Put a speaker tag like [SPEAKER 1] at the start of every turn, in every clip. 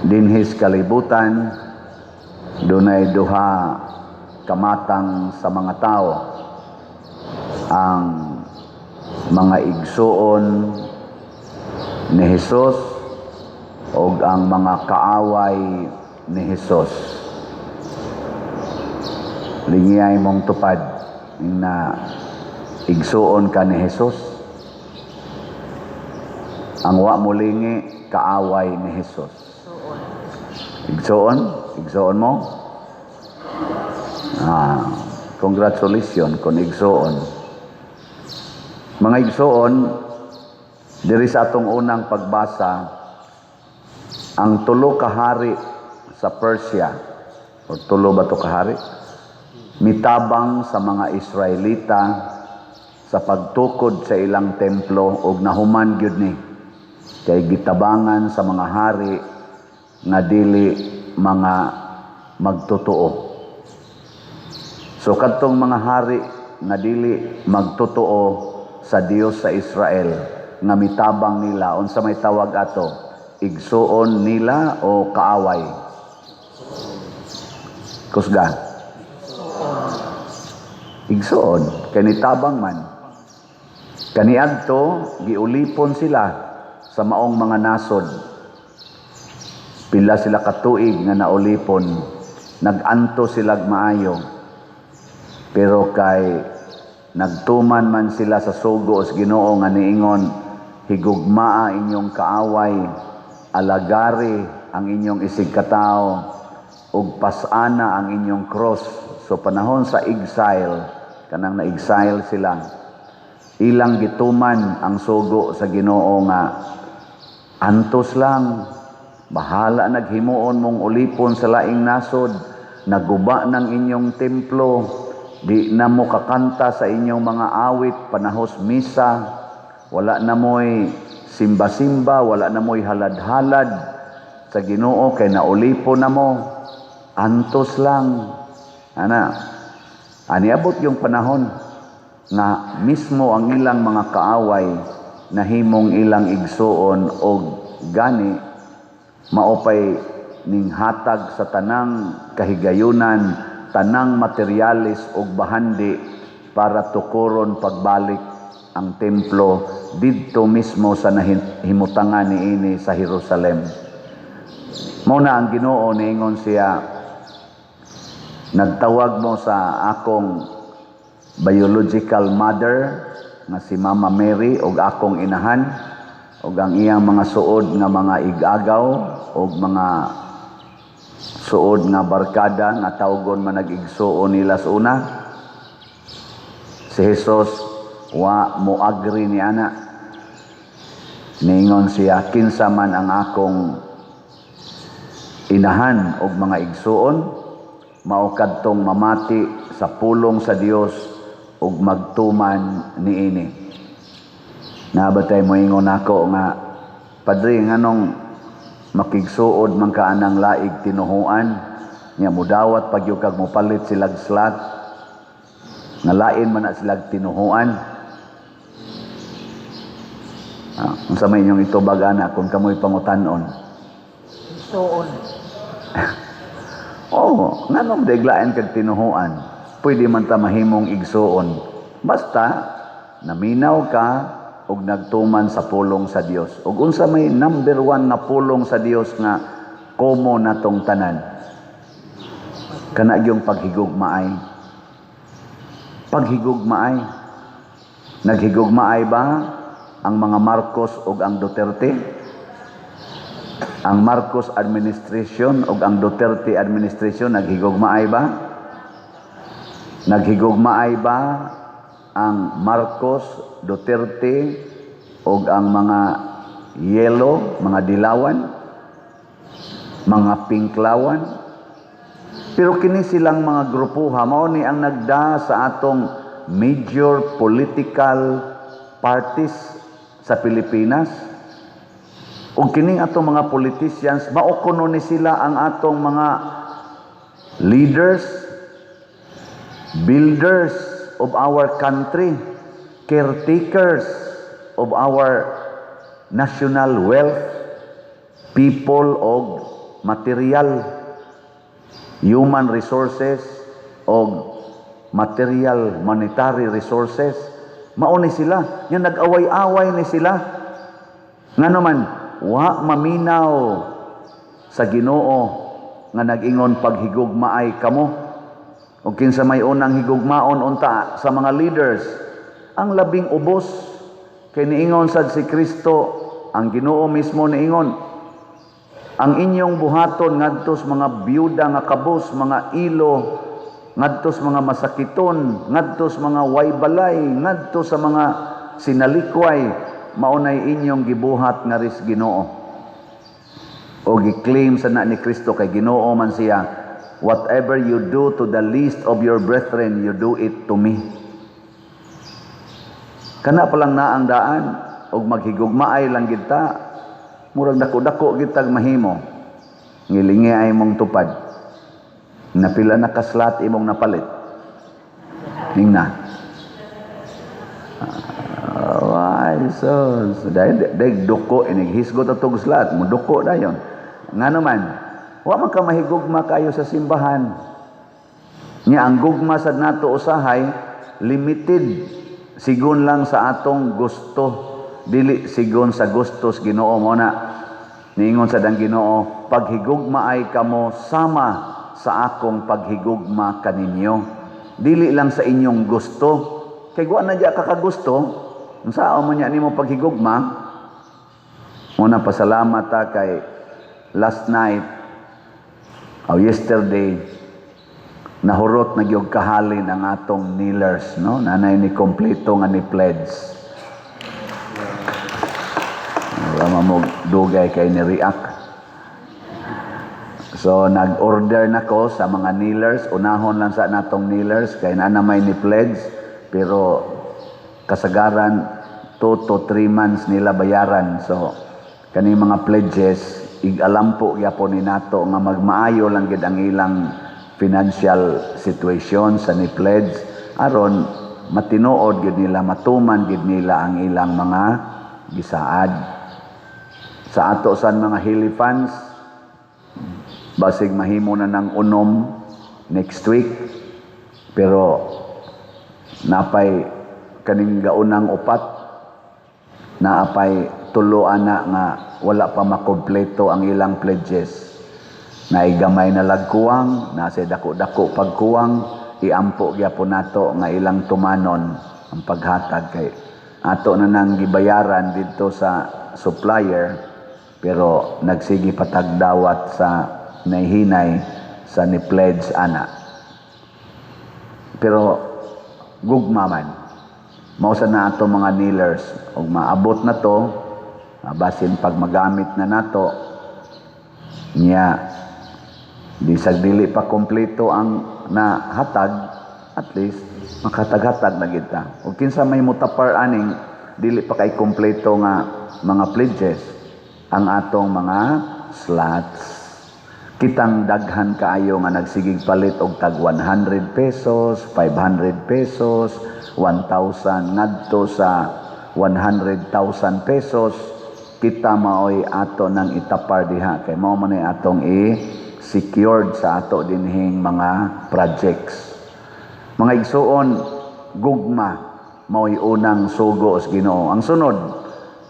[SPEAKER 1] Dinhi sa kalibutan, dunay duha kamatang sa mga tao: ang mga igsuon ni Hesus o ang mga kaaway ni Hesus. Lingiyay mong tupad na igsuon ka ni Hesus. Ang wa mo lingi, kaaway ni Hesus. Igsuon? Igsuon mo? Ah, congratulations kung igsuon. Mga igsuon, diri sa atong unang pagbasa, ang tulo ka hari sa Persia, o tulo ba to kahari? Mitabang sa mga Israelita sa pagtukod sa ilang templo, og nahuman gyud ni kay gitabangan sa mga hari nga dili mga magtotoo. So kadtong mga hari nga dili magtotoo sa Dios sa Israel nga mitabang nila, unsa may tawag ato? Igsuon nila o kaaway? Kusga. Igsuon kay nitabang man. Kaniadto giulipon sila sa maong mga nasod. Pila sila katuig nga naulipon, nag-anto silag maayo. Pero kay nagtuman man sila sa sugo sa Ginoo nga niingon, "Higugmaa inyong kaaway, alagari ang inyong isigkatao, ug pasana ang inyong cross." So panahon sa exile, kanang na-exile sila, ilang gituman ang sugo sa Ginoo nga antos lang, bahala naghimuon mong ulipon sa laing nasod, naguba ng inyong templo, di na mo kakanta sa inyong mga awit panahos misa, wala na mo'y simba-simba, wala na mo'y halad-halad sa Ginoo kay naulipon na mo. Antos lang. Ana, aniabot yung panahon nga mismo ang ilang mga kaaway nahimong ilang igsuon, og gani maupay ning hatag sa tanang kahigayunan, tanang materyales ug bahandi para tukuron pagbalik ang templo didto mismo sa nahimutangan niini sa Jerusalem. Mao na ang Ginoo niingon siya, "Nagtawag mo sa akong biological mother nga si Mama Mary ug akong inahan ug ang iyang mga suod nga mga igagaw ug mga suod nga barkada nga tawgon man nag-igsuon nila sa una." Si Jesus wa mo agree ni ana. Niingon siya, "Kinsa man ang akong inahan og mga igsuon? Mao kadtong mamati sa pulong sa Dios ug magtuman niini." Nabatay mo ingon ako nga, "Padre, nganong makigsuod man ka anang laig tinuhuan nya mudawat pag kag mopalit silag slot nga lain man na silag tinuhuan?" Ah, unsa may inyong itubag ana kung kamoy pangutan-on?
[SPEAKER 2] Igsuon.
[SPEAKER 1] Oo, nganong deglain kag tinuhuan? Pwede man ta mahimong igsuon. Basta naminaw ka og nagtuman sa pulong sa Dios. Ug unsa may number one nga pulong sa Dios nga common natong tanan? Kana yung paghigugmaay. Paghigugmaay. Naghigugmaay ba ang mga Marcos ug ang Duterte? Ang Marcos administration ug ang Duterte administration, naghigugmaay ba? Naghigugmaay ba ang Marcos, Duterte ug ang mga yellow, mga dilawan, mga pinklawan? Pero kini silang mga grupuha mao ni ang nagda sa atong major political parties sa Pilipinas. Ug kining atong mga politicians, mao kuno ni sila ang atong mga leaders, builders of our country, caretakers of our national wealth, people og material, human resources og material, monetary resources. Mao ni sila nya nag-away-away ni sila. Ngano man wa maminaw sa Ginoo nga nag-ingon, "Paghigugmaay kamo"? Ug kinsa may unang higugmaon unta sa mga leaders? Ang labing ubos. Kay niingon sad si Kristo, ang Ginoo mismo niingon, "Ang inyong buhaton ngadto sa mga byuda nga kabos, mga ilo, ngadto sa mga masakiton, ngadto sa mga way balay, ngadto sa mga sinalikway, mao nay inyong gibuhat ngaris Ginoo." O gi-claim sa na ni Kristo, kay Ginoo man siya, "Whatever you do to the least of your brethren, you do it to me." Kana pa lang na ang daan. Og maghigugmaay lang gid ta, murag dako-dako gid tag mahimo. Ngilingi ay mong tupad. Napila na ka slot imong napalit? Hingna. Ay, so dahil, dahil duko, inig hisgot atog slot, mo duko dayon. Ngano man, wa man ka mahigugma kayo sa simbahan. Nya ang gugma sad nato usahay limited, sigon lang sa atong gusto, dili sigon sa gustos Ginoo. Mo na niingon sad ang Ginoo, "Paghigugmaay kamo sama sa akong paghigugma kaninyo." Dili lang sa inyong gusto, kay wa na diya kakagusto, unsa man nya nimo paghigugma? Muna pasalamat ta kay last night o yesterday, nahurot na gyud kahalin ang atong kneelers, no? Nanay ni kompleto nga ni pledge. Wala mo dugay kay ni react. So nag-order na ko sa mga kneelers, unahon lang sa natong kneelers kay naa na may ni pledge, pero kasagaran 2 to 3 months nila bayaran. So kani mga pledges, igalampo gyapon ni nato nga magmaayo lang gid ang ilang financial situation sa ni pledge, aron matinuod gid nila, matuman gid nila ang ilang mga gisaad. Sa ato san mga Healy fans, basig mahimo na ng unom next week, pero napay kaning gaunang upat, naapay tulo ana nga wala pa makompleto ang ilang pledges. Naigamay na lagkuwang, nasa dako-dako pagkuwang. Iampo gyapon nato nga ilang tumanon ang paghatag, kay ato na nang gibayaran didto sa supplier, pero nagsige patagdawat sa nahihinay sa ni pledge ana. Pero gugma man mao sa na ato mga kneelers, ug maabot na to, basin pag magamit na nato niya, bisag dili pa kompleto ang nahatag, at least makatag-hatag na kita. Ug kinsa may mutapar aning dili pa kay kompleto nga mga pledges? Ang atong mga slots. Kitang daghan kaayo nga nagsigig palit og tag 100 pesos, 500 pesos, 1,000 ngadto sa 100,000 pesos. Kita maoy ato nang itapar diha, kay mao man ay atong i-secured sa ato dinhing mga projects. Mga igsuon, gugma mao'y unang sugo sa Ginoo. Ang sunod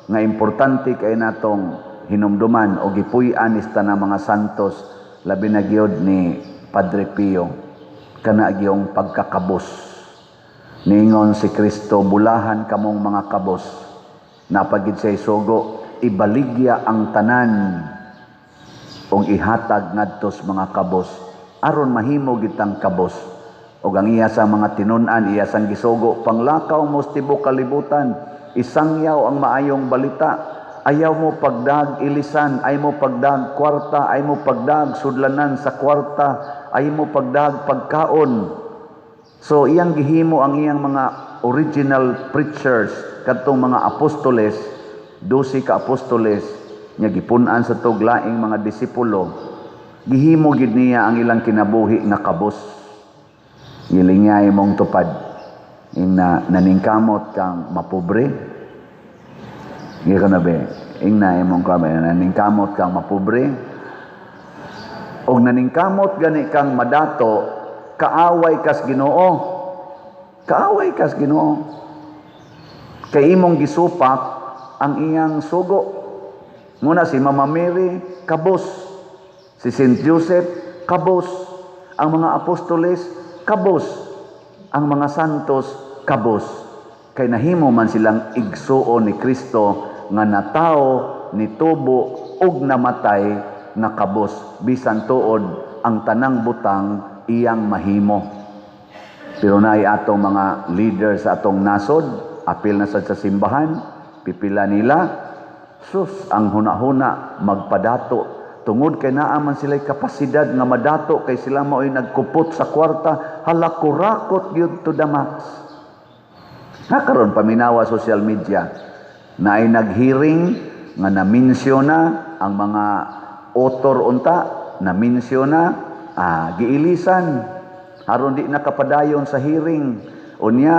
[SPEAKER 1] nga importante kay natong hinumduman o gipuy-an is tanang mga santos, labi na gyud ni Padre Pio, kana gyung pagkakabos. Ningon si Kristo, "Bulahan kamong mga kabos." Napagid siya sugo, "Ibaligya ang tanan ug ihatag ngadto sa mga kabos," aron mahimo gitang kabos. Ug ang iya sa mga tinun-an, iya sang gisugo, "Panglakaw mo sa tibuok kalibutan, isangyaw ang maayong balita. Ayaw mo pagdag ilisan, ay mo pagdag kwarta, ay mo pagdag sudlanan sa kwarta, ay mo pagdag pagkaon." So iyang gihimo ang iyang mga original preachers, kadtong mga apostoles, 12 ka apostoles nya gipun-an sa tuglaing mga disipulo. Gihimo gid niya ang ilang kinabuhi nga kabos. Gilingay mong tupad. Ing na naningkamot kang mapobre. Hindi ka na be. Ing na imong kami naningkamot kang mapobre. Og naningkamot gani kang madato, kaaway kas Ginoo. Kaaway kas Ginoo. Kay imong gisupak ang iyang sugo. Muna si Mama Mary, kabos. Si Saint Joseph, kabos. Ang mga apostoles, kabos. Ang mga santos, kabos. Kay nahimo man silang igsuon ni Kristo nga natao, nitubo ug namatay nga kabos, bisan tuod ang tanang butang iyang mahimo. Pero naay atong mga leader sa atong nasod, apil na sad sa simbahan, pipila nila, sus, ang huna-huna, magpadato. Tungod kay naa man sila'y kapasidad nga madato kay sila mao'y nagkupot sa kwarta, hala, kurakot gyud to the max. Nga karon paminawa social media, na ay naghearing nga na-mention na ang mga author unta, na-mention na, giilisan aron di nakapadayon sa hearing. Unya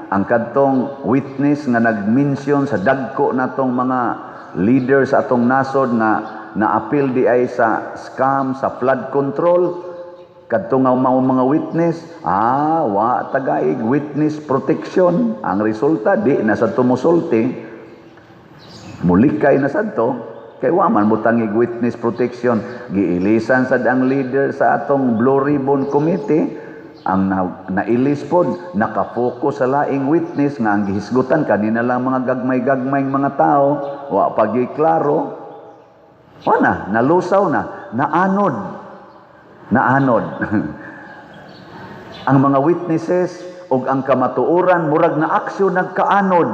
[SPEAKER 1] ang kadtong witness nga nag-mention sa dagko natong mga leader sa atong nasod nga naapil di ay sa scam sa flood control, kadto nga mga witness, wa tagaig witness protection. Ang resulta, di na sa tumusulti, mulikay na sad to kay wa man mutangig witness protection. Giilisan sad ang leader sa atong Blue Ribbon Committee. Ang nailis pod, nakafocus sa laing witness nga ang gihisgutan kanina lang mga gagmay-gagmay mga tao, wa pa gyud klaro. Wa na nalusaw na, naanod, naanod ang mga witnesses ug ang kamatuoran, murag na aksyon nagkaanod,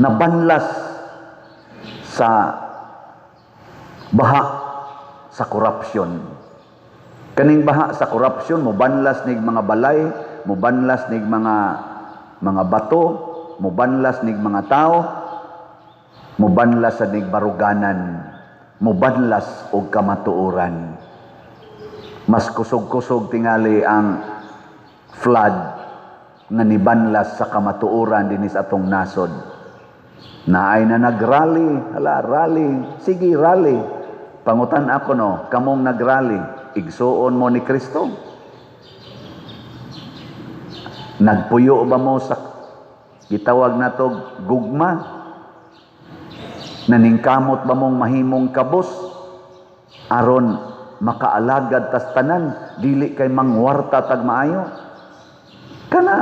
[SPEAKER 1] nabanlas sa baha sa corruption. Kaning baha sa corruption mobanlas nig mga balay, mobanlas nig mga bato, mobanlas nig mga tao, mobanlas sa nig baruganan, mobanlas og kamatuoran. Mas kusog-kusog tingali ang flood nga nibanlas sa kamatuoran dinhi sa atong nasod. Naay na nagrally, hala, rally, sige, rally. Pangutan ako no, kamong nagrally, igsuon mo ni Kristo? Nagpuyo ba mo sa gitawag nato gugma? Naningkamot ba mong mahimong kabos aron makaalagad tas tanan, dili kay mangwarta tag maayo? Kana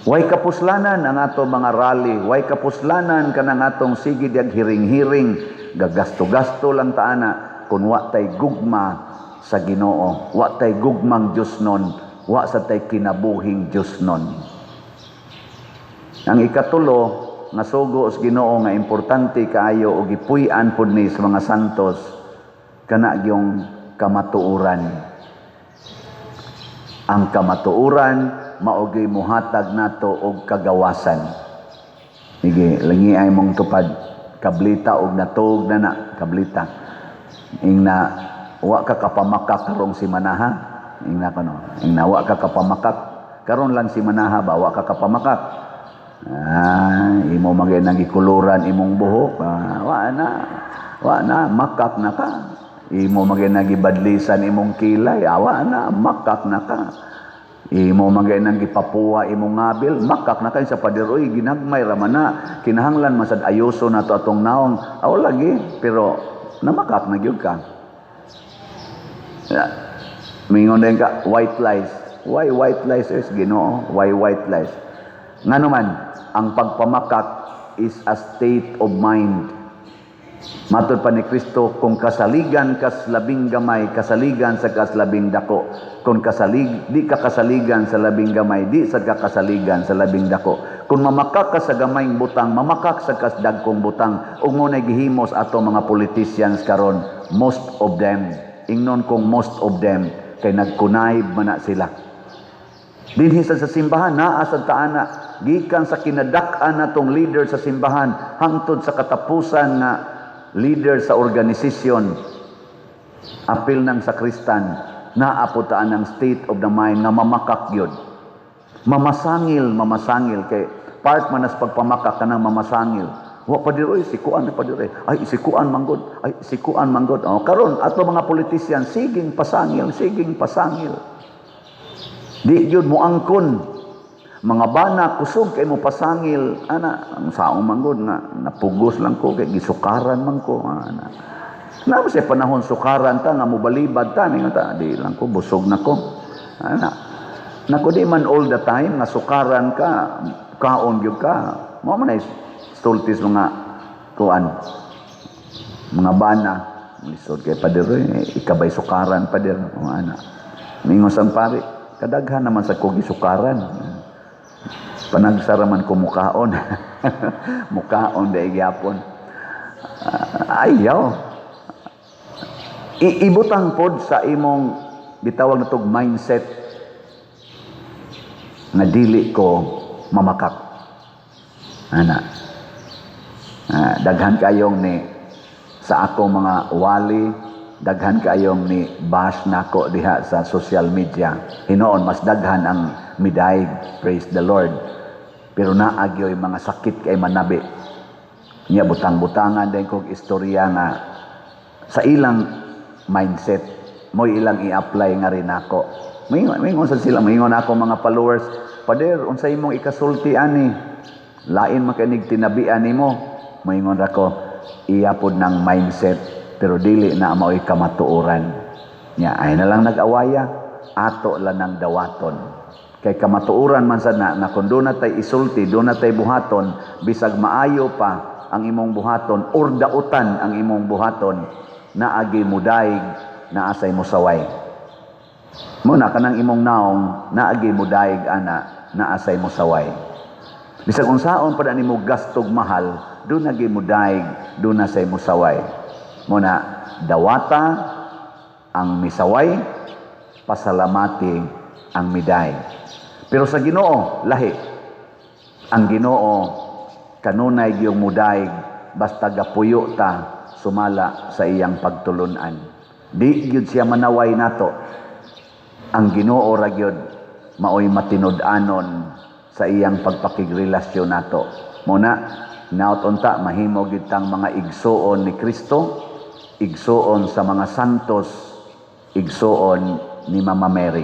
[SPEAKER 1] way kapuslanan ang ato mga rally, way kapuslanan kanang atong sige diag hearing-hearing, gagasto-gasto lang ta ana kung wa tay gugma sa Ginoo, wa tay gugmang Dios nun, wa sa tay kinabuhing Dios nun. Ang ikatulo nga sugo sa Ginoo nga importante kaayo o gipuy-an pud ni sa mga santos, kana gyung kamatuoran. Ang kamatuoran mao gyud muhatag nato og kagawasan. Sige, langi ay mong tupad. Kablita og natuog na na, kablita. Ingna wa ka kapamakak karong simanaha. Ingna kano. Ingna wa ka kapamakak karon lang simanaha ba, wa ka kapamakak. Imo magay nagikuluran imong buhok, wa na. Wa na, makak na ka. Imo magay nagibadlisan imong kilay, wa na, makak na ka. Imo magay nang gipapuwa imong ngabil, makak na kay sa pader, oy, ginagmay ra man na. Kinahanglan man sad ayoso na to atong naong. Aw lagi, pero namakak na gyud ka. Yeah. Mingon din ka, white lies. Why white lies is Ginoo? Why white lies? Ngano man, ang pagpamakak is a state of mind. Matod pa ni Kristo, kung kasaligan kas labing gamay, kasaligan sa kas labing dako. Kung di ka kasaligan sa labing gamay, di sa ka kasaligan sa labing dako. Kung mamakak ka sa gamayng butang, mamakak sa kas dagkong butang. Ug mo na gihimos ato mga politicians karon, most of them. Ingnon kong most of them, kay nagkunayb man na sila. Dinhi sa simbahan, naa sa taana, gikan sa kinadak-an natong leader sa simbahan, hangtod sa katapusan nga leader sa organisasyon, apil ng sakristan, naa po taan ang state of the mind nga mamakak yun. Mamasangil, mamasangil, kay part man as pagpamakak kanang mamasangil. Wa pa oy, si kuan na pa diri. Ay, si kuan manggod. Ay, si kuan manggod. Oh, karon ato mga politician, siging pasangil, siging pasangil. Di gyud mo angkon. Mga bana, kusog kay mo pasangil ana. Ang saong manggod nga napugos lang ko kay gisukaran man ko ana. Na sa panahon sukaran ta nga mobalibad ta, ningon ta, di lang ko, busog na ko ana. Nako, di man all the time nga sukaran ka, kaon gyud ka. Mao man ay sultis mga kuan, mga bana, lisod kay pader eh, ikabay sukaran, pader, mga ana. Mingon sang pare, kadaghan naman sa ko gisukaran, panagsara man ko mukaon, mukaon dai gyapon. Ayaw ibutang pod sa imong bitawag na tog mindset nga dili ko mamakak ana. Daghan kayong ni sa akong mga wali, daghan kayong ni bash nako diha sa social media. Hinoon mas daghan ang midayeg, praise the Lord, pero naagyoy mga sakit kay manabi niya. Butang-butangan din kog istorya nga sa ilang mindset mo ilang i-apply nga rin ako. Mingon sa sila, mingon ako mga followers, "Pader, unsa imong ikasulti ani? Lain man kay tinabian nimo." Moingon ra ko, iya pod ng mindset, pero dili na mao'y kamatuoran. Nya ay na lang nag-awaya, ato lang ng dawaton. Kay kamatuoran man sad na kung doon na tay isulti, doon na tay buhaton, bisag maayo pa ang imong buhaton or dautan ang imong buhaton, naagi mudaig, naasay musaway. Muna kanang imong naong, naagi mudaig ana, naasay musaway. Bisag unsaon pa nimo gastog mahal, doon nagi mudaig, doon na say musaway. Muna dawata ang misaway, pasalamati ang miday. Pero sa Ginoo, lahi. Ang Ginoo kanunay giyong mudaig basta gapuyo ta sumala sa iyang pagtulunan. Di gyud siya manaway nato. Ang Ginoo ra gyud maoy matinud-anon sa iyang pagpakigrelasyon nato. Muna, naot unta mahimo gyud tang mga igsuon ni Kristo, igsuon sa mga santos, igsuon ni Mama Mary.